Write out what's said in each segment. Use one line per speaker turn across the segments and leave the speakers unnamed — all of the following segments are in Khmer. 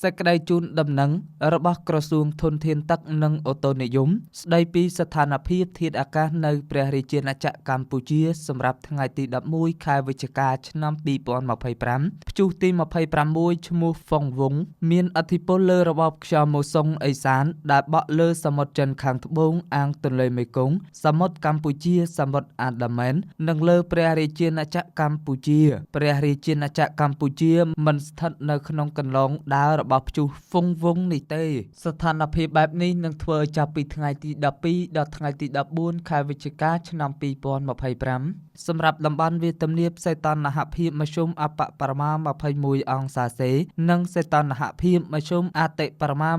សេចក្តីជូនដំណឹងរបស់ក្រសួងធនធានទឹកនិងឧតុនិយមស្តីពីស្ថានភាពធាតុអាកាសនៅព្រះរាជាណាចក្រកម្ពុជាសម្រាប់ថ្ងៃទី11ខែវិច្ឆិកាឆ្នាំ2025ព្យុះទី26ឈ្មោះហ្វុងវងមានឥទ្ធិពលលើរបបខ្យល់មូសុងឦសានដែលបក់លើសមុទ្រចិនខាងត្បូងអាងទន្លេមេគង្គសមុទ្រកម្ពុជាសមុទ្រអាដាមែននិងលើព្រះរាជាណាចក្រកម្ពុជាព្រះរាជាណាចក្រកម្ពុជាមិនស្ថិតនៅក្នុងកន្លងដើររបស់ព្យុះហ្វុងវងនេះទេស្ថានភាពបែបនេះនឹងធ្វើឲ្យចាប់ពីថ្ងៃទី12ដល់ថ្ងៃទី14ខែវិច្ឆិកាឆ្នាំ2025សម្រាប់តំបន់វាលទំនាបសីតុណ្ហភាពមធ្យមអបបរមា21អង្សាសេនិងសីតុណ្ហភាពមធ្យមអតិបរមា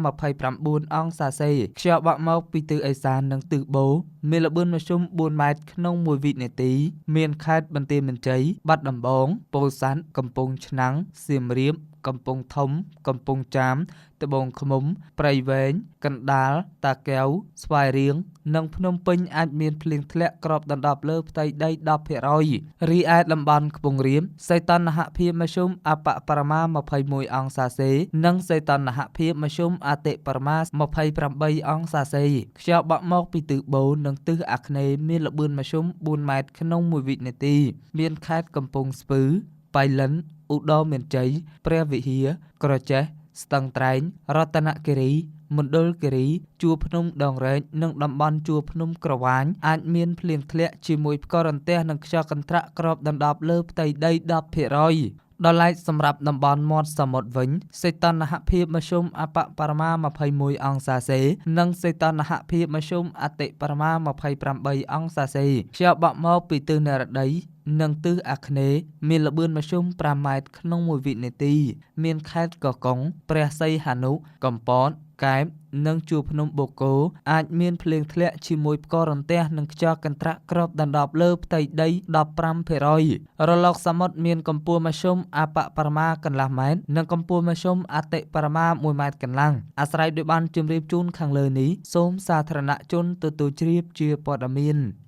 29អង្សាសេខ្យល់បក់មកពីទិសឦសាននិងទិសបូរមានល្បឿនមធ្យម4ម៉ែត្រក្នុង1វិនាទីមានខេត្តបន្ទាយមានជ័យបាត់ដំបងពោធិ៍សាត់កំពង់ឆ្នាំងសៀមរាបកំពង់ធំកំពង់ចាមត្បូងឃ្មុំព្រៃវែងកណ្ដាលតាកែវស្វាយរៀងនិងភ្នំពេញអាចមានភ្លៀងធ្លាក់គ្របដណ្ដប់លើផ្ទៃដី 10% រីឯតំបន់ខ្ពង់រាបសីតុណ្ហភាពមធ្យមអបបរមា21អង្សាសេនិងសីតុណ្ហភាពមធ្យមអតិបរមា28អង្សាសេខ្យល់បក់មកពីទិសបូរនិងទិសអាគ្នេយ៍មានល្បឿនមធ្យម4ម៉ែត្រក្នុង1វិនាទីមានខេត្តកំពង់ស្ពឺបៃលិនឧត្តរមានជ័យព្រះវិហារក្រចេះស្ទឹងត្រែងរតនគិរីមណ្ឌលគិរីជួរភ្នំដងរែកនិងតំបន់ជួរភ្នំក្រវាញអាចមានភ្លៀងធ្លាក់ជាមួយផ្គររន្ទះនិងខ្យល់កន្ត្រាក់គ្របដណ្ដប់លើផ្ទៃដី 10% ដោយឡែកសម្រាប់តំបន់មាត់សមុទ្រវិញសីតុណ្ហភាពមធ្យមអបបរមា21អង្សាសេនិងសីតុណ្ហភាពមធ្យមអតិបរមា28អង្សាសេខ្យល់បក់មកពីទិសនិរតីនិងទិសអាគ្នេយ៍មានល្បឿនមធ្យម5ម៉ែត្រក្នុង1វិនាទីមានខេត្តកោះកុងព្រះសីហនុកំពតកែបនិងជួរភ្នំបូកគោអាចមានភ្លៀងធ្លាក់ជាមួយផ្គររន្ទះនិងខ្យល់កន្ត្រាក់គ្របដណ្ដប់លើផ្ទៃដី 15% រលកសមុទ្រមានកម្ពស់មធ្យមអបបរមាកន្លះម៉ែត្រនិងកម្ពស់មធ្យមអតិបរមា1ម៉ែត្រកន្លះអាស្រ័យដោយបានជម្រាបជូនខាងលើនេះសូមសាធារណជនទទួលជ្រាបជាព័ត៌មាន។